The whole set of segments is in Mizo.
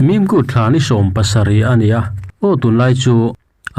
Mimkut thla ni 70 a ni a, aw tunlai chu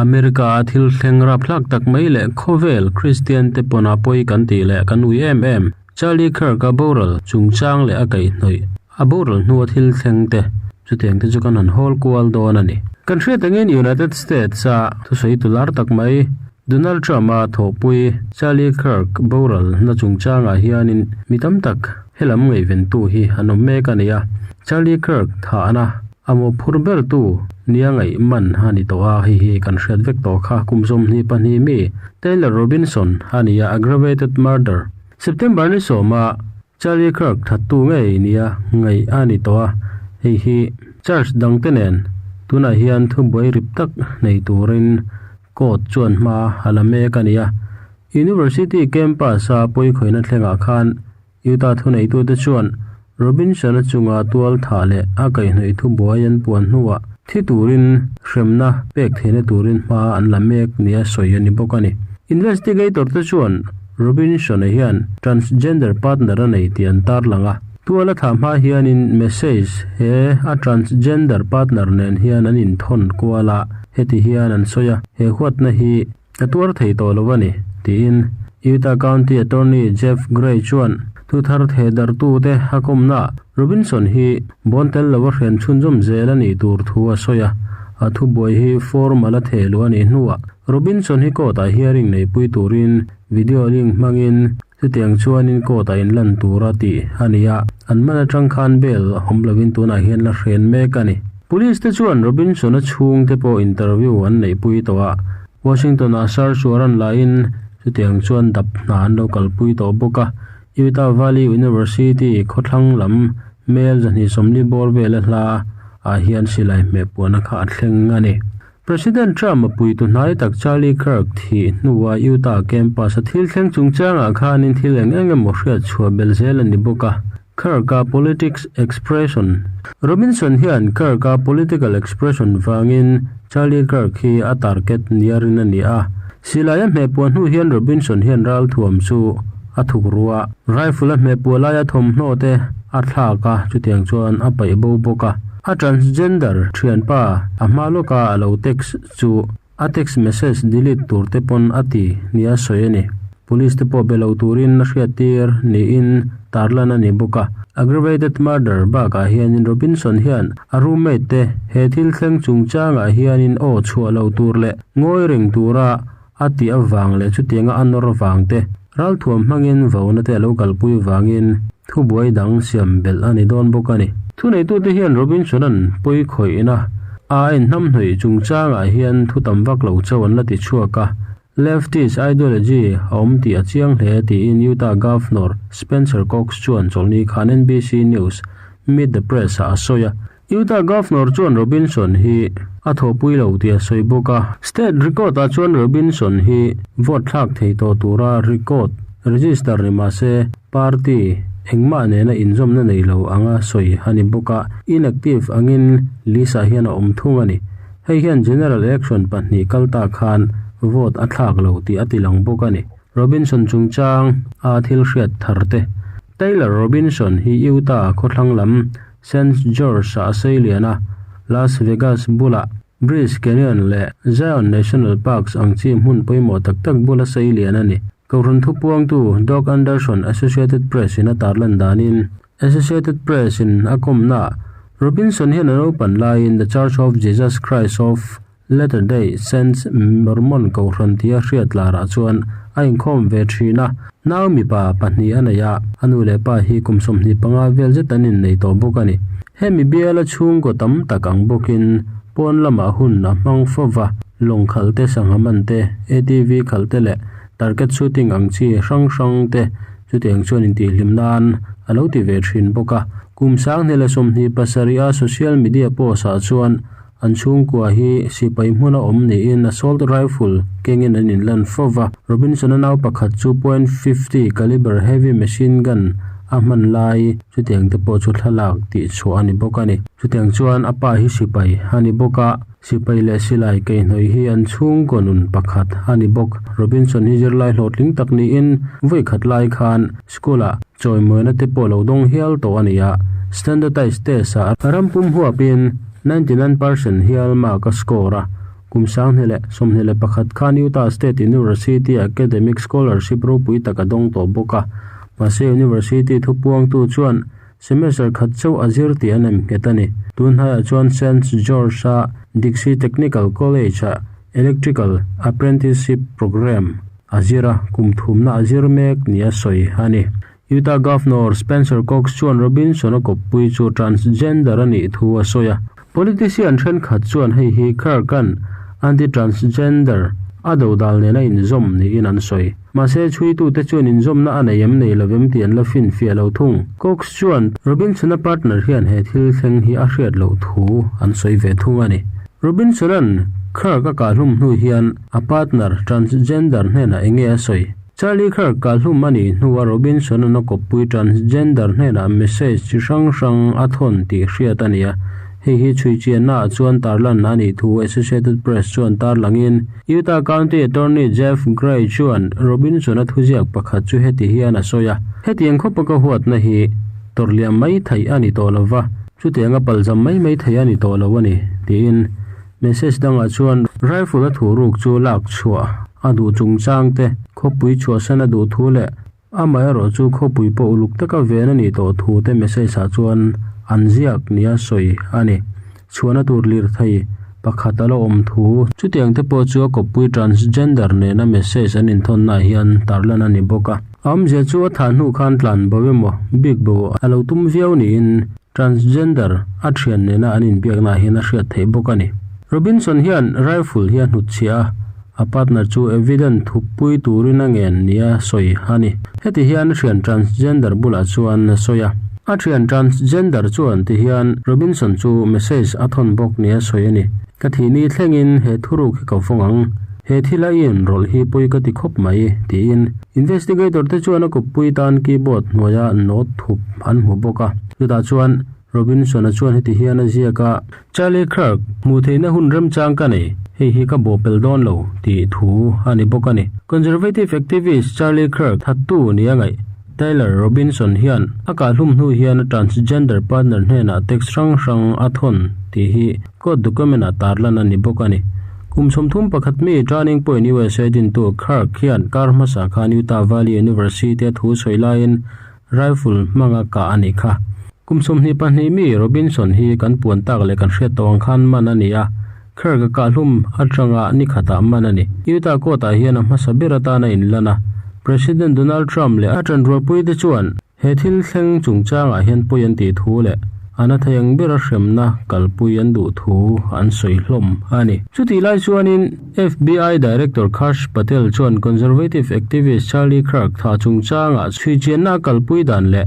America a thil thleng rapthlak tak mai leh khawvel Kristian te pawn a pawi kan tih leh kan ui em em Charlie Kirk a boral chungchang leh a kaihhnawih a boral hnua thil thleng te chutiang te chu kan han hawl kual dawn a ni. Kan hriat angin United States a thusawi tu lar tak mai Donald Trump a thawhpui Charlie Kirk boral na chungchangah hianin mi tam tak helam ngaihventu hi an awm mek a ni a, Charlie Kirk thahna a mawhphur bertu nia ngaih man a ni tawh a, hei hi kan hriat vek tawh kha kum 22 mi Taylor Robinson a ni a, aggravated murder. September ni sawma Charlie Kirk thattu ngei nia ngaih a ni tawh a, hei hi charge dangte nen tunah hian thubuai rip tak nei turin court chuan hma a la mek a ni a. University campus a pawikhawihna thlengah khan Utah thuneitute chuan Robinson-a chunga tual thah leh a kaihhnawih thubuai an puan hnuah thi turin hremna pek theihna turin hma an la mek nia sawi a ni bawk a ni. Investigator te chuan Robinson-a hian transgender partner a nei tih an tarlang a, tual a thah hma hianin message he a transgender partner nen hian an inthawn kual a, heti hian an sawi a, he huatna hi a tuar thei tawh lo a ni, tiin Utah County Attorney Jeff Gray chuan thu thar theh darhtute a kawmna Robinson hi bawn tel lova hrian chhunzawm zel a nih tur thu a sawi a, a thubuai hi formal a theh luh a nih hnuah Robinson hi court-ah hearing neihpui turin video link hmangin chutiang chuanin court-ah inlan tura tih a ni a, an man atang khan bail awm lovin tunah hian la hren mek a ni. Police te chuan Robinson-a chhungte pawh interview an neihpui tawh a, Washington-ah search warrant lahin chutiang chuan dap hna an lo kalpui tawh bawk a, Utah Valley University khawthlang lam mel 240 bawr vela hla ah hian silai hmeh puahna kha a thleng a ni. President Trump a puitu hnai tak Charlie Kirk thih hnua Utah campus a thil thleng chungchangah khanin thil eng eng emaw hriat chhuah belh zel a ni bawk a. Kirk-a politics expression Robinson hian Kirk-a political expression vangin Charlie Kirk hi a target niarin a ni a. Silai a hmeh puah hnu hian Robinson hian ralthuam chu a thuk ru a. Rifle a hmeh puah laia thawmhnaw te a thlak a, chutiang chuan a paih bo bawk a. A transgender thianpa a hma lawka a lo text chu a text message delete tur te pawn a ti nia sawi a ni. Police te pawh be lo turin a hriattir niin tarlan a ni bawk a. Aggravated murder bakah hianin Robinson hian a roommate te he thil thleng chungchangah hianin aw chhuah lo tur leh ngawi reng tura a tih avang leh chutianga a nawr avang te, ralthuam hmangin vauna te a lo kalpui vangin thubuai dang siam belh a ni dawn bawk a ni. Thuneitute hian Robinson-a'n pawi khawihna a inhnamhnawih chungchangah hian thu tam vak lo chauh an la ti chhuak a, Leftist ideology a awm tih a chiang hle tiin Utah Governor Spencer Cox chuan chawlhni khan NBC News Meet the Press-ah a sawi a. Utah Governor chuan Robinson hi a thawhpui lo tih a sawi bawk a. State record-ah chuan Robinson hi vote thlak thei tawh tura record register ni mah se party engmah nena inzawmna nei lo anga sawi a ni bawk a, inactive angin list-ah hian a awm thung a ni. Hei hian general election pahnih kal ta khan vote a thlak lo tih a tilang bawk a ni. Robinson chungchang a thil hriat thar te. Taylor Robinson hi Utah khawthlang lam Saint George ah a sei lian a, Las Vegas bulah Bryce Canyon leh Zion National Parks ang chi hmun pawimawh tak tak bula sei lian a ni. Kohhran thupuangtu Doug Anderson Associated Press in a tarlan danin Associated Press in a kawmna Robinson hian a naupan laiin The Church of Jesus Christ of Latter-day Saints Mormon kohhran tia hriat larah chuan a inkhawm ve thin a. Nau mipa pahnih a nei a, a nu leh pa hi kum 25 vel zet an innei tawh bawk a ni. Hemi biala chhungkaw tam tak ang bawkin pawn lamah hun a hmang fo va, lawng khalh te, sangha man te, ATV khalh te leh target shooting ang chi hrang hrang te chutiang chuan intihhlim nan a lo ti ve thin bawk a. Kum 2027 a social media post ah chuan An chhungkua hi sipai hmuna awm niin assault rifle kengin an inlan fo va. Robinson-a nau pakhat chu point 50 caliber heavy machine gun a hman lai chutiang te pawh chu thlalak tih chhuah a ni bawk a ni. Chutiang chuan a pa hi sipai a ni bawk a, sipai leh silai keihnawih hi an chhungkaw nun pakhat a ni bawk. Robinson hi zirlai hlawhtling tak niin vawi khat lai khan school-ah chawimawina te pawh lo dawng hial tawh a ni a, standardized test-ah rampum huapin. 99 percent hial mark a score a. Kum 2021 khan Utah State University academic scholarship ropui tak a dawng tawh bawk a. Mahse University thupuangtu chuan semester khat chauh a zir tih an em nghet a ni. Tun hnaiah chuan Saint George-a Dixie Technical College-ah Electrical Apprenticeship Program a zir a, kum thumna a zir mek nia sawi a ni. Utah Governor Spencer Cox chuan Robinson-a kawppui chu transgender a nih thu a sawi a. Politician thenkhat chuan hei hi Kirk-a'n anti-transgender a dodal nena inzawm niin an sawi. Mahse, chhuitute chuan inzawmna a nei em nei lovem tih an la finfiah lo thung. Cox chuan Robinson-a partner hian he thil thleng hi a hriat loh thu an sawi ve thung a ni. Robinson-a'n Kirk a kahhlum hnu hian a partner transgender hnenah eng nge a sawi? Charlie Kirk kahhlum a nih hnua Robinson-a'n a kawppui transgender hnenah message chi hrang hrang a thawn tih hriat a ni a. Hei hi chhuichiannaah chuan tarlan a nih thu Associated Press chuan tarlangin Utah County Attorney Jeff Gray chuan Robinson-a thuziak pakhat chu heti hian a sawi a, Hetiang khawpa ka huatna hi tawrhliam mai theih a ni tawh lo va, chutianga palzam mai mai theih a ni tawh lo a ni, tiin message dangah chuan rifle a thuhruk chu lak chhuah a duh chungchang te, khawpui chhuahsan a duh thu leh Amaherawh chu khawpui pawh uluk taka ven a nih tawh thu te message ah chuan an ziak nia sawi a ni. Chhuahna tur lirthei pakhat a la awm thu. Chutiang te pawh chu a kawppui transgender nena message an inthawnna ah hian tarlan a ni bawk a. A awmzia chu a thah hnu khan tlan bo emaw bik bo a lo tum viau niin transgender a thian nena an inbiakna ah hian a hriat theih bawk a ni. Robinson hian rifle hi a hnutchhiah a. A partner chu evident thuppui turin a ngen nia sawi a ni. Heti hian a thian transgender bulah chuan a sawi a. A thian transgender chuan ti hian Robinson chu message a thawn bawk nia sawi a ni. Ka thihni thlengin he thuruk hi ka vawng ang. He thila i inrawlh hi pawi ka ti khawp mai, tiin. Investigator te chuan a kuppui tan keyboard hnuaia note thup an hmu bawk a. Chutah chuan Robinson-a chuan heti hian a ziak a, Charlie Kirk, hmuh theihna hun remchang ka nei, hei hi ka bawhpelh dawn lo, tih thu a ni bawk a ni. Conservative activist Charlie Kirk thattu ni a ngaih, Tyler Robinson hian a kahhlum hnu hian a transgender partner hnenah text hrang hrang a thawn tih hi court document-ah tarlan a ni bawk a ni. Kum 31 mi Turning Point USA dintu Kirk hian kar hmasa khan Utah Valley University-a thu sawi laiin Rifle hmanga kah a nih kha. Kum 22 mi Robinson hi kan puan tak leh kan hriat tawh ang khan man a ni a, Kirk a kahhlum atanga ni khatah man a ni. Utah court ah hian a hmasa ber atan a inlan a, President Donald Trump leh a tanrualpui te chuan he thil thleng chungchangah hian pawi an tih thu leh a na thei ang bera hremna kalpui an duh thu an sawi hlawm a ni. Chutih lai chuanin FBI Director Kash Patel chuan conservative activist Charlie Kirk thah chungchangah chhuichianna a kalpui dan leh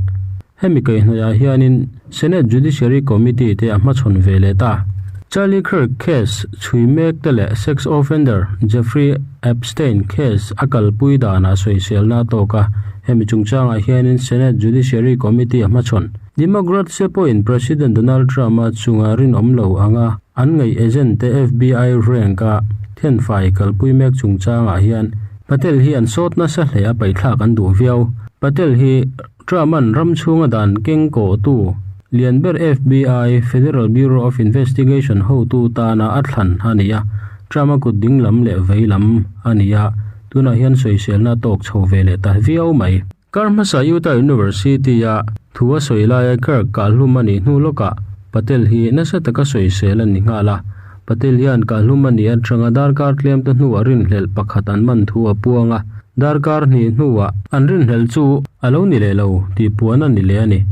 hemi kaihhnawihah hianin Senate Judiciary Committee te a hmachhawn ve leh ta. Charlie Kirk case chhui mek te leh sex offender Jeffrey Epstein case a kalpui danah sawiselna a tawk a, hemi chungchangah hianin Senate Judiciary Committee a hmachhawn. Democrats te pawhin President Donald Trump-a chunga rinawm lo anga An ngaih agent te FBI rank a thenfai kalpui mek chungchangah hian Patel hi an sawt nasa hle a paihthlak an duh viau. Patel hi Trump-a'n ram chhunga dan keng kawhtu lian ber FBI, Federal Bureau of Investigation, hotu tana a thlan a ni a, Trump-a kut ding lam leh vei lam a ni a, tunah hian sawiselna a tawk chho ve leh ta viau mai. Kar hmasa Utah University-a thu a sawi laia Kirk kahhlum a nih hnu lawkah Patel hi nasa taka sawisel a ni nghal a. Patel hian kahhlum a nih atanga darkar tlemte hnuah rinhlelh pakhat an man thu a puang a, darkar hnih hnuah an rinhlelh chu a lo ni leh lo tih puan a ni leh a ni.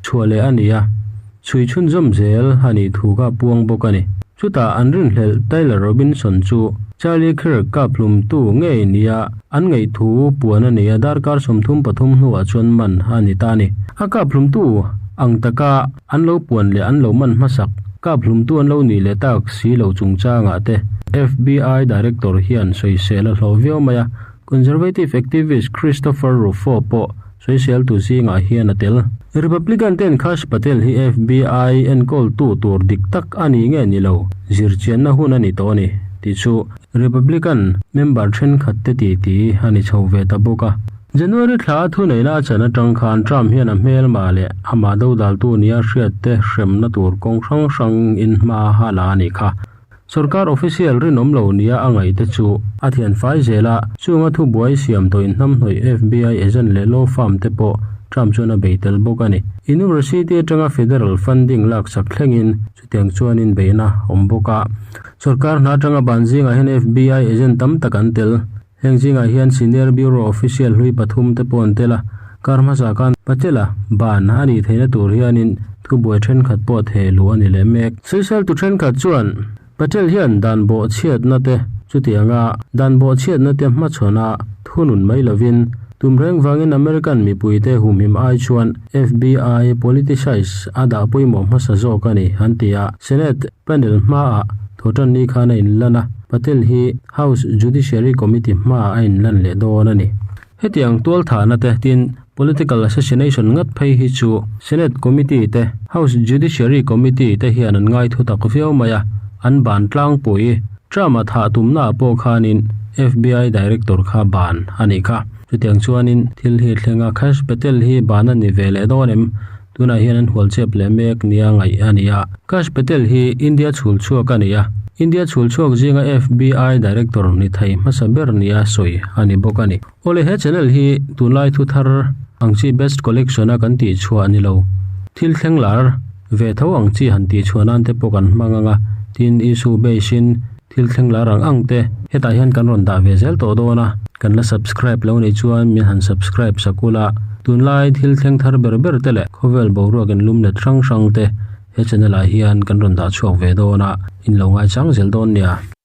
Chhuah leh a ni a, chhui chhunzawm zel a nih thu kha a puang bawk a ni. Chutah an rinhlelh Tyler Robinson chu Charlie Kirk kaphlumtu ngei nia an ngaihthu puan a nei a, darkar 33 hnuah chuan man a ni ta a ni. A kaphlumtu ang taka an lo puan leh an lo man hmasak kaphlumtu an lo nih leh tak si lo chungchangah te FBI Director hian sawisel a hlawh viau mai a, Conservative activist Christopher Rufo pawh Sawiseltu zingah hian a tel. Republican ten Kash Patel hi FBI enkawltu tur dik tak a ni nge ni lo zirchianna hun a ni tawh a ni tih chu Republican member thenkhat te titi a ni chho ve ta bawk a. January thla a thuneihna a chan atang khan Trump hian a hmelma leh amah dodaltu nia hriat te hremna tur kawng hrang hrang in hma a la a nih kha. Sorkar official rinawm lo nia a ngaih te chu a thian fai zel a, chunga thubuai siam tawh inhnamhnawih FBI agent leh law firm te pawh Trump chuan a bei tel bawk a ni. University atanga federal funding laksak thlengin chutiang chuanin beihna awm bawk a. Sorkar hna atanga ban zingah hian FBI agent tam tak an tel. Heng zingah hian Senior Bureau official hlui pathum te pawh an tel a, kar hmasa khan Patel-a ban a nih theihna tur hianin thubuai thenkhat pawh theh luh a ni leh mek. Sawiseltu thenkhat chuan Patel hian dan bawhchhiatna te chutianga dan bawhchhiatna te hmachhawn a thunun mai lovin tum reng vangin American mipuite humhim ai chuan FBI politicize a dah pawimawh hmasa zawk a ni an ti a, Senate panel hmaah thawhtanni khan a inlan a, Patel hi House Judiciary Committee hmaah a inlan leh dawn a ni. Hetiang tualthahna te tin political assassination ngat phei hi chu Senate Committee te, House Judiciary Committee te hian an ngai thu tak viau mai a, an ban tlangpui. Trump-a thah tumnaah pawh khanin FBI Director kha ban a nih kha. Chutiang chuanin thil hi thleng a, Kash Patel hi ban a ni ve leh dawn em? Tunah hian an hual chep leh mek nia ngaih a ni a. Kash Patel hi India chhul chhuak a ni a, India chhul chhuak zinga FBI Director ni thei hmasa ber nia sawi a ni bawk a ni. Awle he channel hi tunlai thu thar ang chi best collection a kan tih chhuah ni lo. Thil thleng lar ve tho ang chi han tih chhuah nan te pawh kan hmang ang a, tin issue base in Thil thleng lar ang ang te hetah hian kan rawn dah ve zel tawh dawn a, kan la subscribe lo nih chuan min han subscribe sak ula, tunlai thil thleng thar ber ber te leh khawvel boruak in lum let hrang hrang te he channel ah hian kan rawn dah chhuak ve dawn a, in lo ngaichang zel dawn nia.